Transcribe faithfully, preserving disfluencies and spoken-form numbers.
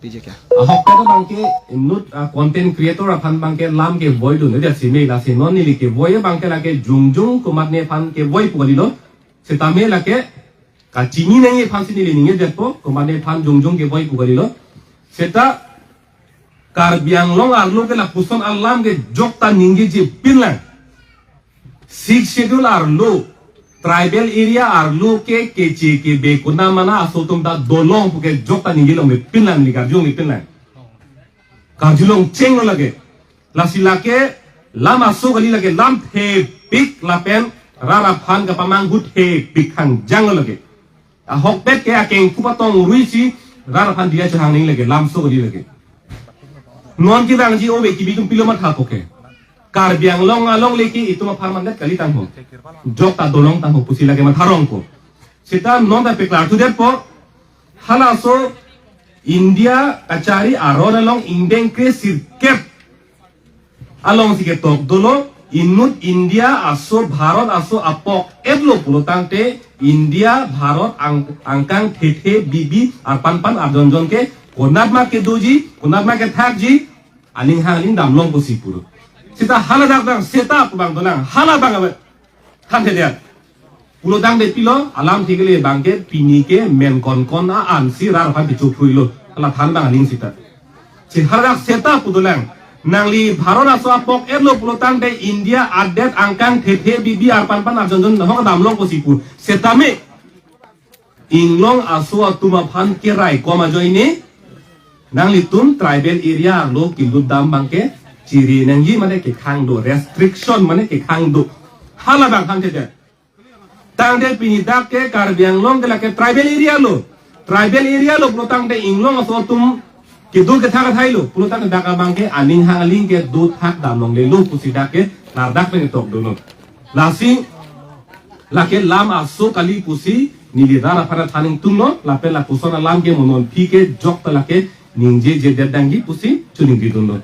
Ahokpet abangke inut, ah, content creator aphan abangke lam kevoi dun, dia sime lasi non neli kevoi abangke lake jongjong komatne aphan kevoi pu kalilo. Setame lake kachini nangji aphansi neli ningjedetpo, komatne aphan jongjong kevoi pu kalilo. Seta Karbi Anglong arlo ke lapuson alam ke jok ta ningjeje pinlang. Sixth Schedule arlo, tribal area arlo ke keche kebe konat mana aso atum ta dolong puke jok ta ningje longle pinlang, neli karjulongle pinlang. Karjulong chenglo lake. Lasi lake lam aso kali, lake lam thepik lapen rat aphan kapamanghu thepik hangjanglo lake. Ahokpet ke akeng kupatong ruisi rat aphan diya chehang ning lake, lamso kali lake. Non kevangji ove kebi atum pilo mathapo ke. Karbi Anglong along lake itum apharman det kali tangho. Jok ta dolong tangho pusi lake matharongpo. Seta non ta peklar thudetpo. Halaso India kachari aron along ingdeng kre sirkep alongsi ketok dolo, inut India aso Bharat aso apok etlo pulo tangte India Bharat ang, angkang thethe bibi arpanpan arjonjon ke konat ma kedoji, konat ma kethakji, aning hang aling damlong pusi pulo. Seta haladak dang seta pu abang dolang, hala abang abe. Thanthedet. Pulo tangte pilo, alam thikle abangke pini ke men konkon a-ansi rat aphan pichopruilo. Hala than abang aning seta. Si haladak seta pu dolang. Nangli Bharat aso apok etlo pulo tangte India adet angkang thethe bibi arpanpan arjonjon nahok damlong pusi pu. Setame Inglong aso atum aphan keraikom ajoine nanglitum tribal area arlo kelut dam abangke chiri nangji mane kekhang do, restriction mane kekhang do. Hala abang thanthedet. Tangte pini dak ke Karbi Anglong ke lake tribal area lo. Tribal area lo pulo tangte Inglong aso atum kedo kethak athai lo. Pulo tangte dak abangke aning hang aling kedo thak damlonglelo pusi dak ke ladak pen ketok dolo. Lasi lake lam aso kali pusi neli rat aphan than ingtunglo, lapen lapuson alam ke mo non aphi ke jok ta lake ningjejedet nangji pusi choningri dunlo.